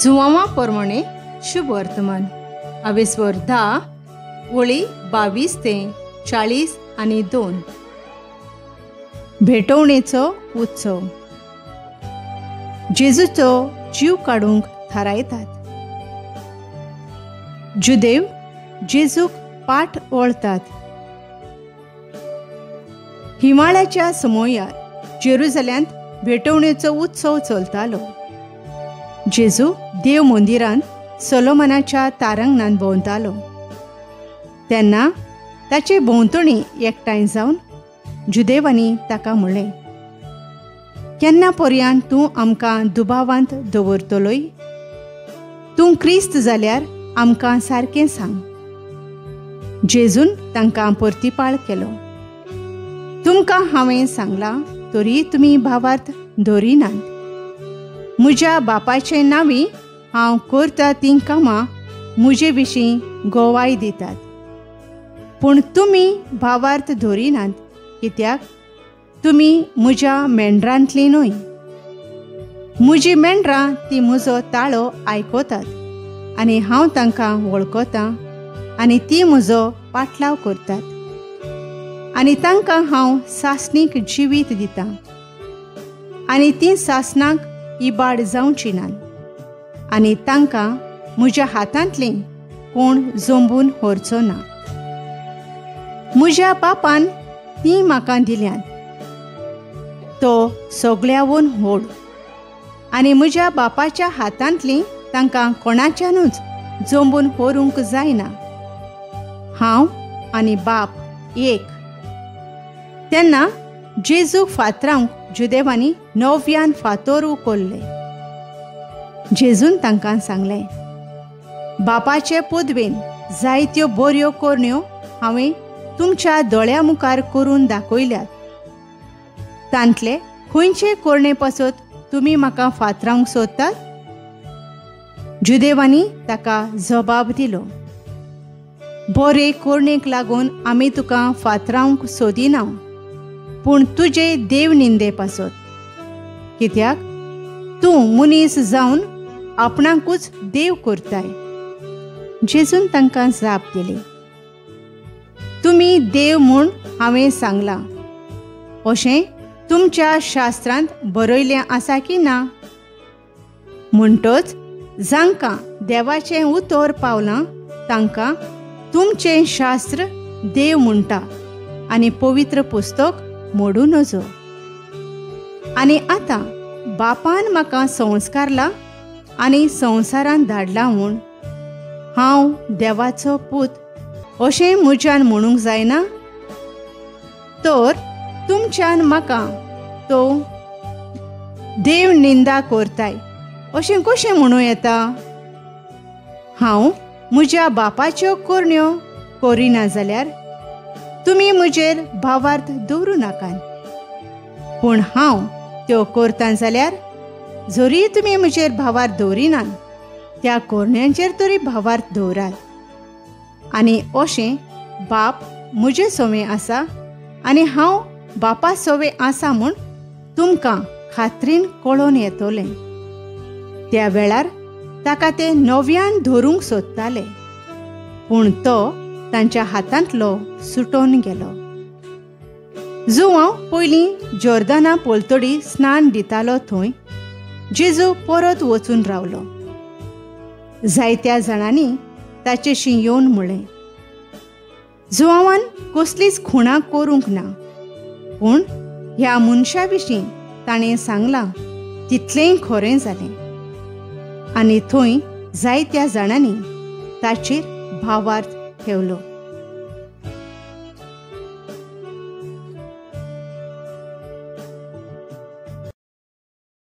जुवांवा प्रमाणे शुभ वर्तमान अवेस्वर 10 ओळी 22 ते 40 आनी 2. भेटवणेचो उत्सव. जेजूचो जीव काडूंक थारायतात. जुदेव जेजूक पाठ वळतात. हिमाळ्याच्या समयार जेरुजल्यांत भेटवणेचो उत्सव चलतालो. जेजू देव मंदिरांत सोलोमनाच्या तारांगणांत भोंवतालो. तेन्ना ताचे भोंवतणी एकठांय जावन जुदेवांनी ताका म्हणलें, केन्ना पर्यंत तूं आमकां दुबावांत दवरतलोय? तूं क्रिस्त जाल्यार आमकां सारकें सांग. जेजून तांकां परतिपाळ केलो, तुमकां हांवें सांगलां तरी तुमी भावार्थ दवरिनात. म्हज्या बापाचे नांवी हांव करता तीं कामां म्हजे विशीं गोवाय दितात, पूण तुमी भावार्थ दवरिनात कित्याक तुमी म्हज्या मेंढरांतलीं न्हय. म्हजीं मेंढरां ती म्हजो ताळो आयकतात आनी हांव तांकां वळखतां आनी ती म्हजो पाटलाव करतात आनी तांकां हांव सासणीक जिवीत दितां आनी तीं सासणाक इबाड जावची नात आनी तांकां म्हज्या हातांतलीं कोण जंबून व्हरचो ना. म्हज्या बापान तीं म्हाका दिल्यात, तो सगळ्यावून व्हड, आनी म्हज्या बापाच्या हातांतलीं तांकां कोणाच्यानूच जंबून व्हरूंक जायना. हांव आनी बाप एक. तेन्ना जेजूक फातरावंक जुदेवांनी नव्यान फातोर उखल्ले. जेजून तांकां सांगलें, बापाचे पदवेन जायत्यो बऱ्यो करण्यो हांवें तुमच्या दोळ्या मुखार करून दाखयल्यात. तांतले खंयचे करणे पासत तुमी म्हाका फातरावंक सोदतात? जुदेवांनी ताका जबाब दिलो, बरे करणेक लागून आमी तुका फातरावंक सोदिना, पूण तुजे देव निंदे पासत, कित्याक तूं मनीस जावन आपणाकूच देव करताय. जेजून तांकां जाप दिली, तुमी देव म्हूण हांवें सांगलां अशें तुमच्या शास्त्रांत बरयलें आसा की ना? म्हणटच जांकां देवाचें उतर पावलां तांकां तुमचें शास्त्र देव म्हणटा आनी पवित्र पुस्तक मोडूं नजो. आनी आतां बापान म्हाका संस्कारला आनी संवसारांत धाडला म्हूण हांव देवाचो पूत अशें म्हज्यान म्हणूंक जायना? तर तुमच्यान म्हाका तो देव निंदा करताय अशें कशें म्हणूं येता? हांव म्हज्या बापाच्यो करण्यो करिना जाल्यार तुमी म्हजेर भावार्थ दवरूं नाकात, पूण हांव त्यो करता जाल्यार जरी तुमी म्हजेर भावार्थ दवरिनात त्या करण्यांचेर तरी भावार्थ दवरात. आनी अशें बाप म्हजे सवे आसा आनी हांव बापा सवे आसा म्हूण तुमकां खात्रीन कळोन येतलें. त्या वेळार ताका ते नव्यान धरूंक सोदताले, पूण तो तांच्या हातांतलो सुटोन गेलो. जुवांव पयलीं जोर्दाना पलतडी स्नान दितालो थंय जेजू परत वचून रावलो. जायत्या जाणांनी ताचेशी येवन म्हणलें, जुवांवान कसलीच खुणां करूंक ना, पूण ह्या मनशा विशीं ताणें सांगलां तितलेंय खरें जालें. आनी थंय जायत्या जाणांनी ताचेर भावार्थ ठेवलो.